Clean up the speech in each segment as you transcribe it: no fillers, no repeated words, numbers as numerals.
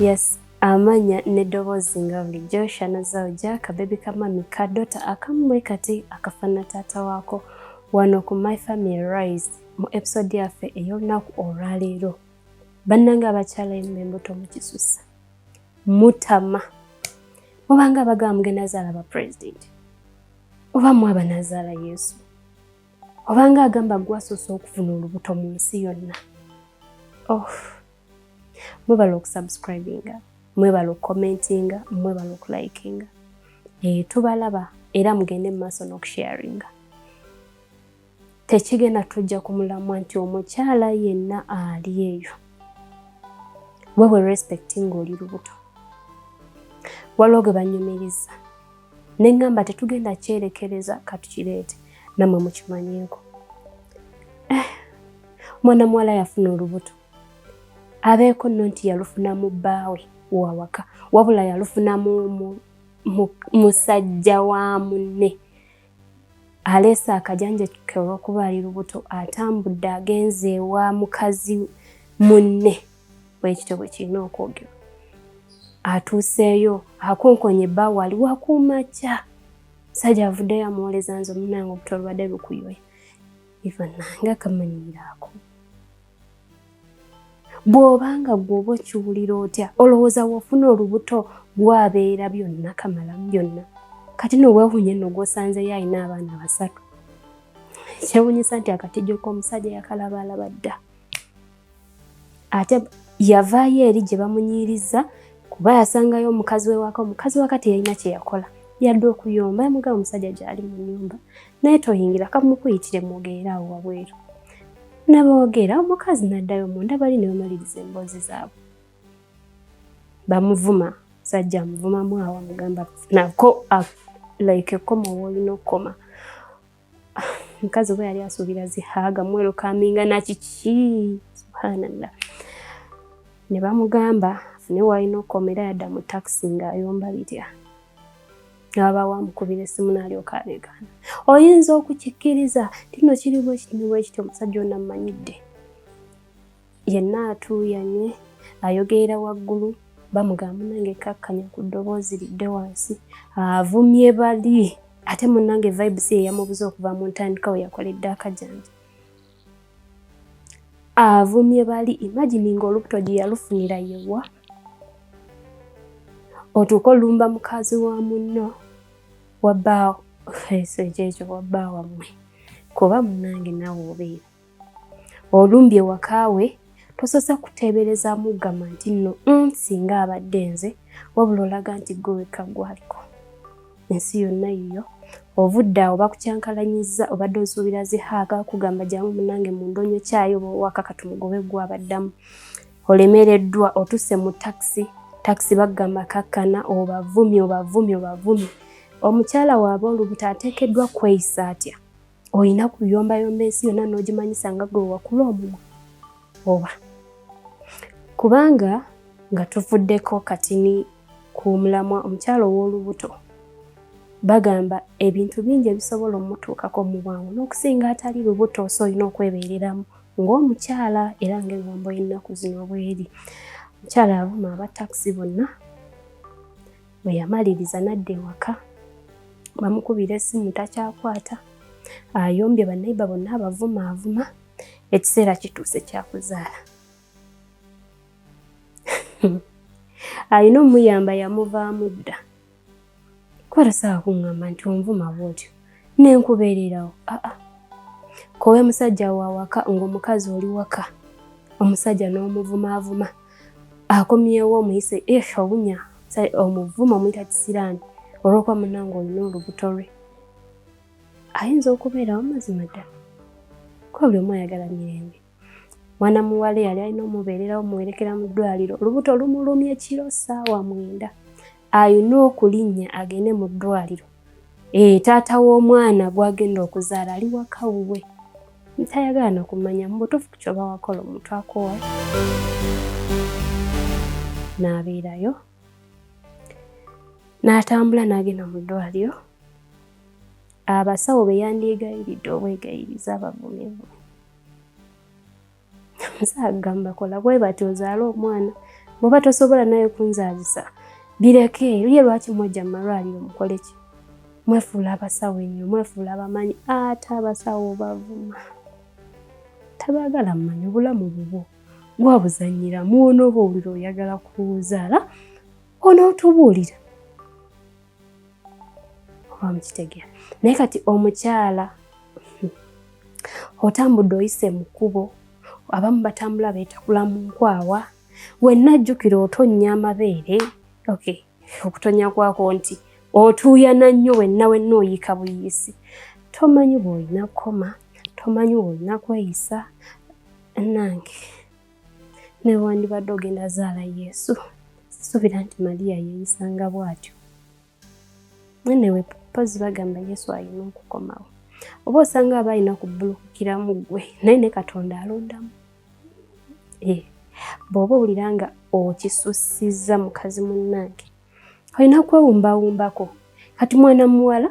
Yes, amanya n'eddoboozi nga bulijjo Shana Zauja, kabebi ka mami kadota akamu kati akafaanana taata waako wano ku My Family Rise mu episode yaffe ey'olunaku olwaleero. Bannange abakyala embuto mukisusa mutama, mubanga abagamba mugenda zaala ba president oba mu abanazaala Yesu, obanga agamba gwasoose okufuna olubuto mu nsi yonna. Oh, mwebale okusubscribinga, mwebale okucommentinga, mwebale okulikinga. Tubalaba era mugende mu maaso n'okusharinga. Tekigenda tujja ku mulamwa nti omukyala yenna ali eyo wewe respecting oli lubuto. Waliwo gwe banyumiriza ne ŋŋamba tetugenda kyerekereza, katukireete nammwe mukimanyeeko. Mwana muwala yafuna olubuto, abeeko nno nti yalufuna mu bbaawe wawaka, wabula yalufuna mu musajja wa munne. Aleese akajanja ke olw'okuba ali lubuto, atambudde agenze ewa mukazi munne, bwekityo bwe kirina okwogerwa. Atuuseeyo akonkonye ebbaawe ali wakuumakya, musajja avuddeyo amuwoleza nze omunange obuto olubadde lukuyoya. Iva nange akamanyiiraako. Bw'obanga gwe oba okiwulira otya, olowooza w'ofuna olubuto gwabeera byonna kamalamu byonna. Kati no weewuunye nno gw'osanzeyo alina abaana 3. Kyewuunyisa nti akatijjo k'omusajja yakalabaalaba dda. Ate yavaayo eri gye bamunyiiriza kuba yasangayo omukazi we waka, omukazi waka teyalina kye yakola yadde okuyomba, yamugamba omusajja gy'ali mu nnyumba naye toyingira, kamukuyitire mwogerere awo wabweru. Naboogera omukazi n'addayo munda, bali ne bamaliriza emboozi zaabwe. Bamuvuma, musajja amuvumamu awo amugamba nako like ekoma woolina okukoma. Mukazi oba yali asuubira zihaaga mwerukaminga nakiki, subhanallah. Ne bamugamba afune w'alina okukoma, era yadda mu takisi ng'ayomba bitya. Aba wamukubira essimu n'alyoka aleekaana, oyinza okukikkiriza nti nno kiri bwe kiti ne bwe kiti, omusajja ono ammanyidde. Yenna atuuyanye, ayogerera waggulu, bamugamba munnange kakkanya ku ddoboozi lidde wansi, avumye bali. Ate munnange vibes ye yamubuza okuva mu ntandikwa we yakoledde akajanja. Avumye bali, imagine ng'olubuto gye yalufunira yewa. Otuuka olumba mukazi wa munno wa bbaawo, ekyo wa bba wammwe, kuba munnange naawe obeera. Olumbye wakaawe tosoose kuteebereza mugamba nti nno singa abadde nze, wabula olaga nti ggwe wekka gwaliko. Ensi yonna yiyo. Ovudde awo bakukyankalanyizza, obadde osuubira zihaaga kugamba jangu munnange munda onywe caayi oba owaka katumugobe gwe abaddamu. Olemereddwa, otuuse mu takisi, takisi bagamba kakkana, obavumye obavumye obavumye. Omukyala waaba olubuto ateekeddwa kweyisa atya? Olina kuyombayomba ensi yonna n'ogimanyisa nga gwe wakula omumwa oba? Kubanga nga tuvuddeko katini ku mulamwa omukyala ow'olubuto bagamba ebintu bingi ebisobola omutuukako mu bwangu n'okusinga atali lubuto, so olina okwebeereramu ng'omukyala era ng'engombo y'ennaku zino bw'eri. Omukyala avuma aba takisi bonna, bwe yamaliriza n'adda ewaka, bamukubira essimu takyakwata, ayombye bannayiba bonna abavuma avuma, ekiseera kituuse kyakuzaala. Alina omuyamba yamuvaamu dda. Kuba tosobola kuŋŋamba nti onvuma bw'otyo nenkubeererawo. Aa, kowe musajja wa waka ng'omukazi oli waka, omusajja n'omuvumaavuma, akomyewo omuyise obunya omuvuma omuyita kisiraani olw'okuba munnange olina olubuto lwe. Ayinza okubeerawo mazima ddala, kuba buli omu ayagala mirembe. Mwana muwala yali alina omubeererawo muwerekera mu ddwaliro, olubuto lumulumye kiro ssaawa 9, alina okulinnya agende mu ddwaliro. Taata w'omwana gw'agenda okuzaala ali waka wuwe, tayagala na kumanya mu butuufu ky'oba wakola omuntu akoowa n'abeerayo. N'atambula n'agenda mu ddwaliro. Abasawo be yandyegayiridde obwegayiriza abavumevumi. Musawo agamba kola bwe bati ozaale omwana, Bw'oba tosobola naye kunzaalisa bireke. Ye lwaki mwejja mu malwaliro mukole ki? Mwefuula abasawo ennyo, mwefuula abamanyi, ate abasawo bavuma. Tabaagala mmanyi obulamu bubwo gwabuzannyira muwona oba owulira oyagala kuzaala onootubuulira oba mukitegeera. Naye kati omukyala otambudde oyise mu kkubo, abamu batambula beetakula mu nkwawa, wenna jjukira otonnya amabeere. Okay, okutonya kwako nti otuuyana nnyo, wenna wenna oyiika buyiisi, tomanyi bw'olina kukoma, tomanyi bw'olina kweyisa. Nange ne wandibadde ogenda zaala Yesu, sisuubira nti Mariya yeeyisanga bw'atyo. Anyway, pozi bagamba Yesu alina okukomawo, oba osanga aba alina kubbulukukiramu ggwe, naye ne Katonda alondamu. Bw'oba owulira nga okisussizza, mukazi munnange, olina kwewumbawumbako. Kati mwana muwala,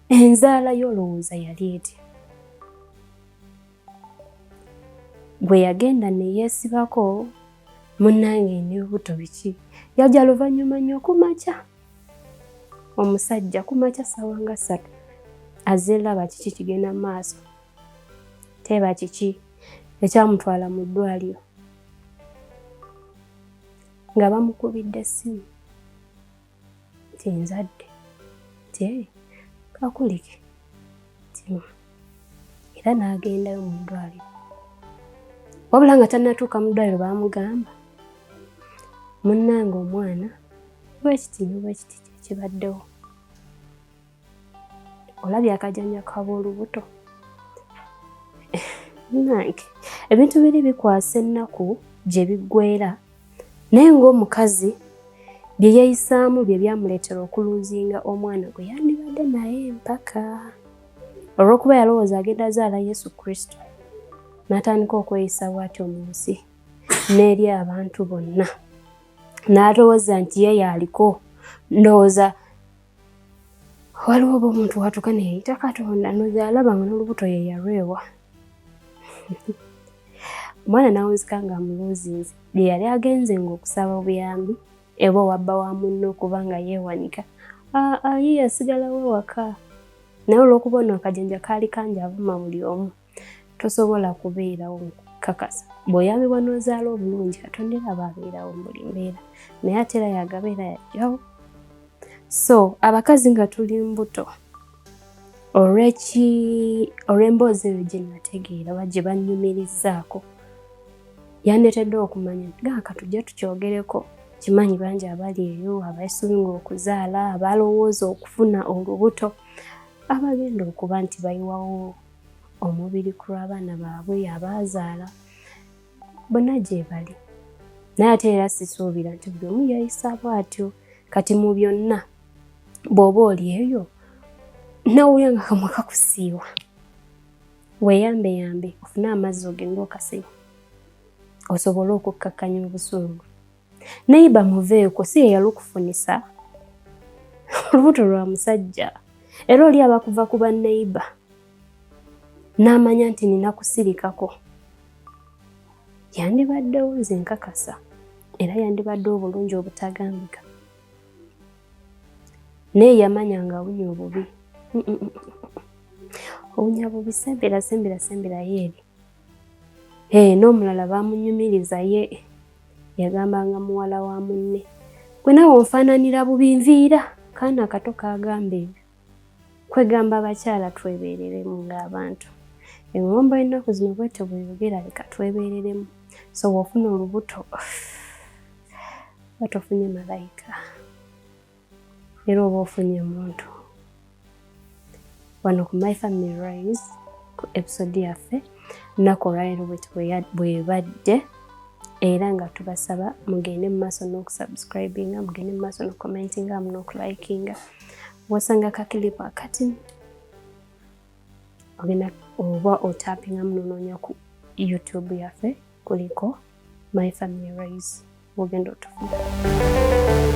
enzaala y'olowooza yali etya? Bwe yagenda ne yeesibako munnange n'ebibuto biki, yajja luvannyuma nnyo ku makya. Omusajja ku makya ssaawa nga 3 azze laba kiki kigenda mu maaso, teeba kiki ekyamutwala mu ddwaliro nga bamukubidde essimu nti nzadde, nti kakulike, era n'agendayo mu ddwaliro. Wabula nga tannatuuka mu ddwaliro baamugamba, munnange omwana bwekiti ne bwekiti kyekibaddewo, olabye akajanja k'ab'olubuto. Munnange ebintu biri bikwasa ennaku gye biggweera, naye ng'omukazi bye yeeyisaamu bye byamuleetera okuluuzinga omwana gwe yandibadde naye mpaka, olw'okuba yalowooza agenda zaala Yesu Kristo, n'atandika okweyisa bw'atyo mu nsi n'eri abantu bonna, n'alowooza nti ye y'aliko. Ndowooza waliwo oba omuntu watuuka neyeyita Katonda, noza alaba nga n'olubuto ye yalwewa. Omwana n'awunzika nga amuluuzinze gye yali agenze ng'okusaba obuyambi eba owabba wa munne okuba nga yeewanika. Aa, ye yasigalawo ewaka, naye olw'okuba ono akajanja kaali kangi avuma buli omu, tosobola kubeerawo nkukakasa. Bw'oyambibwa n'ozaala obulungi, Katonda era aba abeerawo mu buli mbeera, naye ate era yagaba era yajjawo. So abakazi nga tuli mbuto, olw'emboozi eyo gye nategeera oba gye bannyumirizzaako, yandeetedde okumanya nti gaaka tujje tukyogereko. Kimanyi bangi abali eyo abeesunga okuzaala, abalowooza okufuna olubuto, abagenda okuba nti bayiwawo omubiri ku lw'abaana baabwe abaazaala, bonna gye bali. Naye ate era sisuubira nti buli omu yeeyisa bw'atyo. Kati mu byonna bw'oba oli eyo n'owulira nga kamwa kakusiiwa, weeyambeyambe ofune amazzi ogende okasenya osobole okukkakkanya obusungu. Naye muveeko, si ye yalukufunisa, olubuto lwa musajja. Era oli aba kuva ku banneiba n'amanya nti nina kusirikako, yandibaddewo nze nkakasa, era yandibadde obulungi obutagambika, naye yamanya nga awunya obubi, owunya bubi, sembera sembera sembera yeeri. N'omulala bamunyumiriza, ye yagambanga muwala wa munne, gwe naawe onfaananira bubi, nviira. Kaana akato kagamba ebyo. Kwegamba abakyala twebeereremu ng'abantu. Eŋŋombo y'ennaku zino bwetyo bweyogera, leka twebeereremu. So bw'ofuna olubuto oba tofunye malayika, era oba ofunye muntu. Wano ku My Family Rise, ku episode yaffe lunaku olwaleero bweti bwebadde, era nga tubasaba mugende mu maaso n'okusubscribinga, mugende mu maaso n'okucommentinga amu n'okulikinga. Wasanga kakilipu akati ogenda oba otapingamu nonoonya ku YouTube yaffe, kuliko My Family Rise, ogenda otufuna.